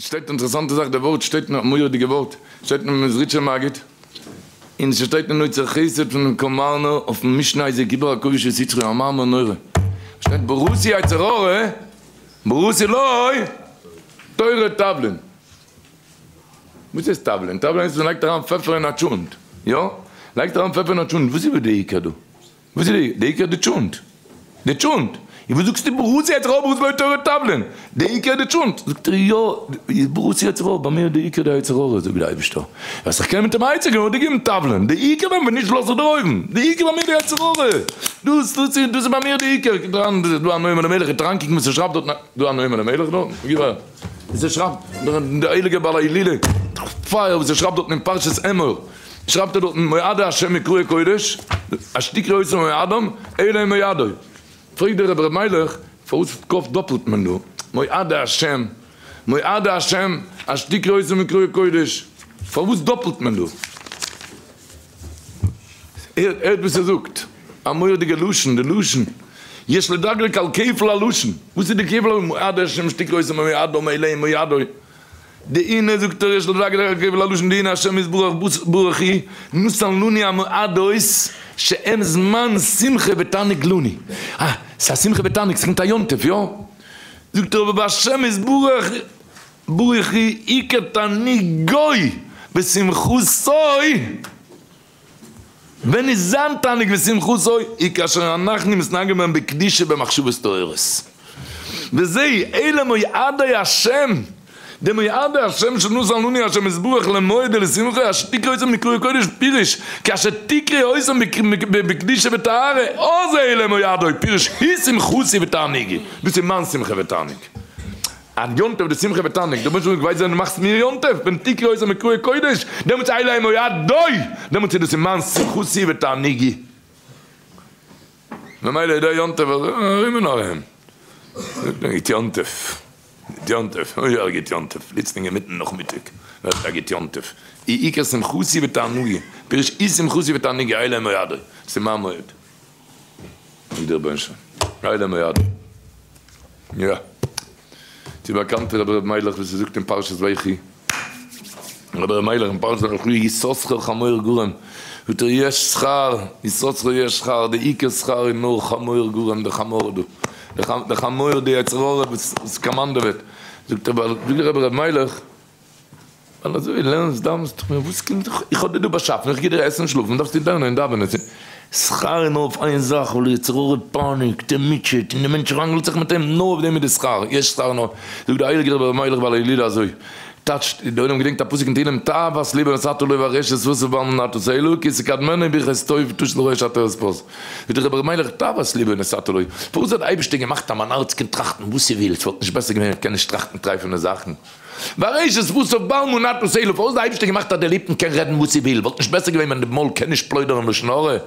שטייט אינטערעסאנטע זאך, די ווארט שטייט אין א מורא'דיגע ווארט, שטייט אין מעזריטשער מגיד, און ס'שטייט אין אוצר חסד פונעם קאמארנער אויפן משנה איז גיבור הקודש את יצרו א מאמר נורא, שטייט בראתי יצר הרע בראתי לו תורה תבלין, וואס איז תבלין? תבלין איז ווען מ'לייגט אריין פעפער אין א טשולנט, יא? לייגסט אריין פעפער אין א טשולנט, וואס איז די עיקר דא? וואס איז די עיקר די טשולנט? די טשולנט! און וואס זאגסטו בראתי יצר הרע בראתי לו תורה תבלין? די עיקר די טשולנט! זאגט ער יא, בראתי יצר הרע, ביי מיר איז די עיקר די יצר הרע, זאגט די אייבישטער, וועסט זיך קענען מיט אים עצה געבן אדער געבן תבלין, די עיקר ווען ווען נישט לאז זיך דערהויבן, די עיקר ביי מיר די יצר הרע, דאס דאס איז דאס איז ביי מיר די עיקר, דא א נועם אלימלך, גייט אריינקוקן וואס ער שרייבט דארט, דא א נועם אלימלך דארט, גיב אהער, וואס ער שרייבט, דער הייליגער בעל ההילולא, פייער וואס ער שרייבט דארטן אין פרשת אמור. שרייבט ער דארטן מועדי השם מקראי קודש, אשר תקראו אותם מועדם, אלה הם מועדי. פרעגט דער רבי ר' מיילעך, פארוואס ק דאפלט מען דא, מועדי השם, מועדי השם, אשר תקראו אותם מקראי קודש, פארוואס דאפלט מען דא? הערט הערט וואס ער זאגט, א מורא'דיגע לשון, די לשון, יש לדקדק על כפל הלשון, וואס איז די כפל הלשון, מועדי השם אשר תקראו אותם מועדם, אלה הם מועדי. דהנה זאגט ער יש לדקדק על כפל הלשון דהנה השם יתברך ברוך הוא נתן לנו המועדות שהם זמן שמחה ותענוג לנו אה ס'איז א שמחה ותענוג ס'קומט א יום טוב יא? זאגט ער אבער והשם יתברך ברוך הוא עיקר תענוגו ושמחתו ווען איז זיין תענוג ושמחתו היא כאשר אנחנו מתנהגים בהם בקדושה במחשבות טהורות. וזה אלה מועדי השם, די מועדי השם שנתן לנו השם יתברך למועד ולשמחה אשר תקראו אותם מקראי קודש פירוש כאשר תקראו אותם בקדושה וטהרה אז אלה מועדי פירוש היא שמחתי ותענוגי דאס איז מיין שמחה ותענוג. א יום טוב די שמחה ותענוג, דער רבונו של עולם ווייסט ווען דו מאכסט מיר יום טוב, ווען תקראו אותם מקראי קודש, דעמאלטס אלה מועדי, דעמאלטס איז דאס אין מיין שמחתי ותענוגי. ממילא איז דער יום טוב ארום און ארום. זאגט מען גוט יום טוב, גוט יום טוב, אוי א גוט יום טוב, פלוצלינג אינמיטן נאכמיטאג ווערט א גוט יום טוב, היא עיקר שמחתי ותענוגי, פירוש היא שמחתי ותענוגי אלה מועדי, ס'איז מיין מועד. זאגט דער רבונו של עולם, אלה מועדי. יא. די באקאנטע רבי ר' מיילעך וואס ער זאגט אין פרשת ויחי, רבי ר' מיילעך אין פרשת ויחי יששכר חמור גרם, זאגט ער יש שכר, יששכר יש שכר, די עיקר שכר איז נאר חמור גרם, די חמור דא, די חמור די יצר הרע וואס קאמאנדעוועט, זאגט דער רבי ר' מיילעך, ווייל אזוי לערנסט דאווענסט דאך מיר וואס קומט זיך איך האב דיר דא באשאפן איך גיב דיר עסן און שלאפן דארפסטו לערנען און דאווענען שכר איז נאר אויף איין זאך ווייל יצר הרע פייניגט און מוטשעט און די מענטש ראנגלט זיך מיט אים נאר אויף דעם איז די שכר יש שכר נאר זאגט די הייליגע רבי ר' מיילעך בעל ההילולא אזוי טייטשט די עולם געדענקט א פסוק אין תהילים תאוות לבו נתת לו וארשת שפתיו בל נתת סלה כי תקדמנו ברכת טוב תשל ראש עטרת פז זאגט די רבי ר' מיילעך תאוות לבו נתת לו פארוואס האט די אייבערשטער געמאכט אז מיין הארץ קען טראכטן וואס ס'וויל ס'וואלט נישט בעסער געווען איך קען נישט טראכטן טרייפענע זאכן וארשת שפתיו בל מנעת סלה, פארוואס די אייבערשטער געמאכט אז די ליפן קען רעדן וואס זי וויל, וואלט נישט בעסער געווען ווען די מויל קען נישט פלוידערן לשון הרע?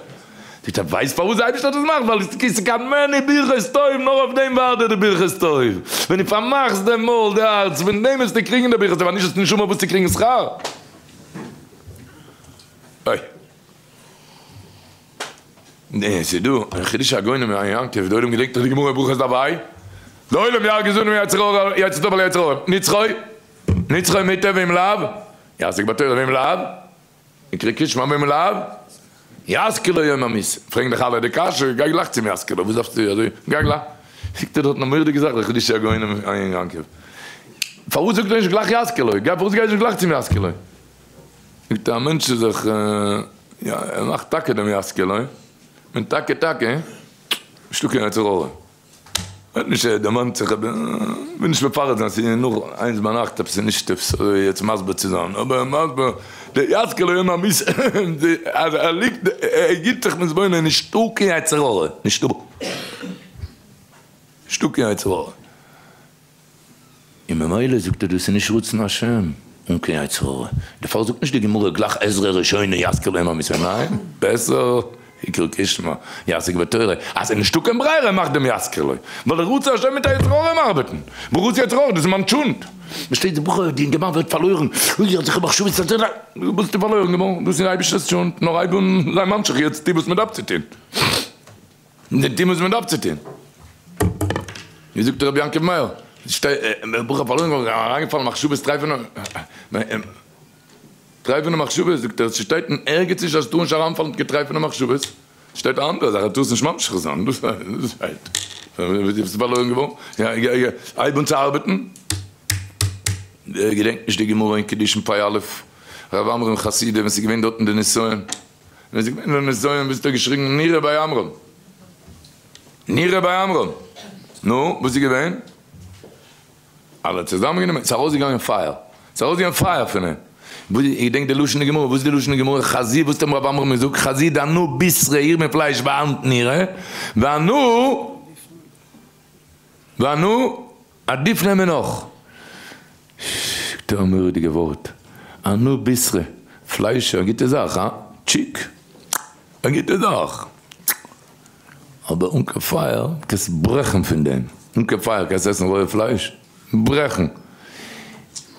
זאגט ער, ווייסט פארוואס די אייבערשטער האט עס געמאכט? ווייל כי תקדמנו ברכות טוב, נאר אויף דעם ווארט ער די ברכות טוב, ווען דו פארמאכסט די מויל, די הארץ, פון דעם וועסטו קריגן די ברכות טוב, אז נישט האסטו נישט אויף וואס צו קריגן שכר. אוי. 네, ס'איז דא אין חידושי הגאונים אין עין יעקב, די עולם געדענקט דאך די גמרא ברכות דף ה', לעולם ירגיזנו יצר הרע יצר טוב על יצר הרע, נצחו נצחו מוטב ואם לאו יעסוק בתורה ואם לאו יקרא קריאת שמע ואם לאו יזכיר לו יום המיתה, פרעגן דאך אלע די קשיא, גיי גלייך צום יזכיר לו, וואס דארפסטו אזוי, גיי גלייך, זאגט ער דארטן א מורא'דיגע זאך דער חידושי הגאונים אין עין יעקב, פארוואס זאגט ער נישט גלייך יזכיר לו, גיי פארוואס גייסטו נישט גלייך צום יזכיר לו? זאגט ער א מענטש איז זיך יא ער מאכט טאקע דעם יאסקעלע און טאקע טאקע נישטא קיין יצר הרע רעדט נישט ער דערמאנט זיך אבער וויל נישט מפרט זיין ס'איז נאך איינס ביינאכט עפעס איז נישט עפעס אזוי יעצט מסביר צו זיין אבער מסביר דער יאסקעלע יום המיתה אז ער ליגט ער גיבט זיך מתבונן נישטא קיין יצר הרע נישטא נישטא קיין יצר הרע. און ממילא זאגט ער דאס איז נישט רצון השם אן קיין יצר הרע, דערפאר זאגט נישט די גמרא גלייך עזרה ראשונה יזכיר לו יום המיתה, ניין, בעסער יקרא קריאת שמע יעסוק בתורה, אז ס'איז נישטא קיין ברירה מאך דעם יזכיר לו, ווייל די רצון השם מיט א יצר הרע ארבעטן, ברצון יצר הרע דאס איז מיין טשולנט. מ'שטייט די בחור די אינגערמאן ווערט פארלוירן, אוי האט זיך מחשבות וואס ביסטו פארלוירן געווארן, דאס איז אייבישטער'ס טשולנט, נאר הייב אן זיי ממשיך יעצט טו וואס מ'דארף צו טון. און טון וואס מען דארף צו טון. ווי זאגט רבי יעקב מאיר? בחור פארלוירן געווארן, אריינגעפאלן מחשבות טרייפענע, טרייפענע מחשבות, זאגט ער, ס'שטייט אין ערגעץ נישט אז טאר נישט אריינפאלן קיין טרייפענע מחשבות, שטייט א אנדערע זאך אז טארסט נישט ממשיך זיין, דאס שטייט, ביסט פארלוירן געווארן, הייב אן צו ארבעטן. ווער געדענקט נישט די גמרא אין קידושין פ א, ר' עמרם חסידא ווען ס'איז געווען דארטן די נסיון, ווען ס'איז געווען די נסיון וואס האט ער געשריגן נראה ביי עמרם, נראה ביי עמרם, נו וואס איז געווען? אלע צוזאמענגענומען, ס'איז ארויסגעגאנגען פייער, ס'איז ארויסגעגאנגען פייער פון אים, וואס איך געדענק די לשון אין גמרא, וואס איז די לשון אין גמרא, חזי, וואס האט אים ר' עמרם געזאגט, חזי דאנא בישרא איך בין פלייש ואנת נראה, ואנא, ואנא עדיף נעמען נאך. זאגט ער א מורא'דיגע ווארט, אנא בישרא, פלייש איז א גוטע זאך, הא? טשיק, א גוטע זאך, אבער אן קיין פייער קענסט ברעכן פון דעם, אן קיין פייער קענסט עסן רויע פלייש? ברעכן.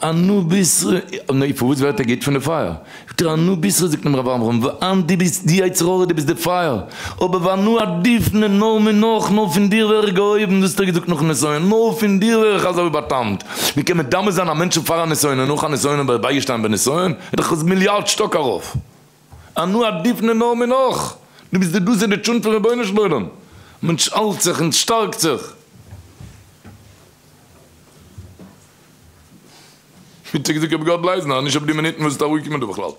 אנא בישרא, נו פארוואס ווערט ער גוט פון די פייער? זאגט ער אנא בישרא זאגט אים ר' אברהם, ואנ דו ביסט די יצר הרע דו ביסט די פייער, אבער ואנא עדיפנא נאר מנך נאר פון דיר ווער איך געהויבן, דאס האט ער געזאגט נאכן נסיון, נאר פון דיר ווער איך אזוי באטאמט, ווי קען מדמה זיין א מענטשן פאר א נסיון און נאך א נסיון אבער בייגעשטאנען בנסיון, איז דאך מיליארד שטאק ארויף. אנא עדיפנא נאר מנך, דו ביסט די דאס איז די טשולנט פון רבונו של עולם, מענטש האלט זיך און שטארקט זיך. ווי האט געזאגט רבי גאדל אייזנער, נישט אויף די מינוטן וואס איז אראפגעקומען דא בכלל.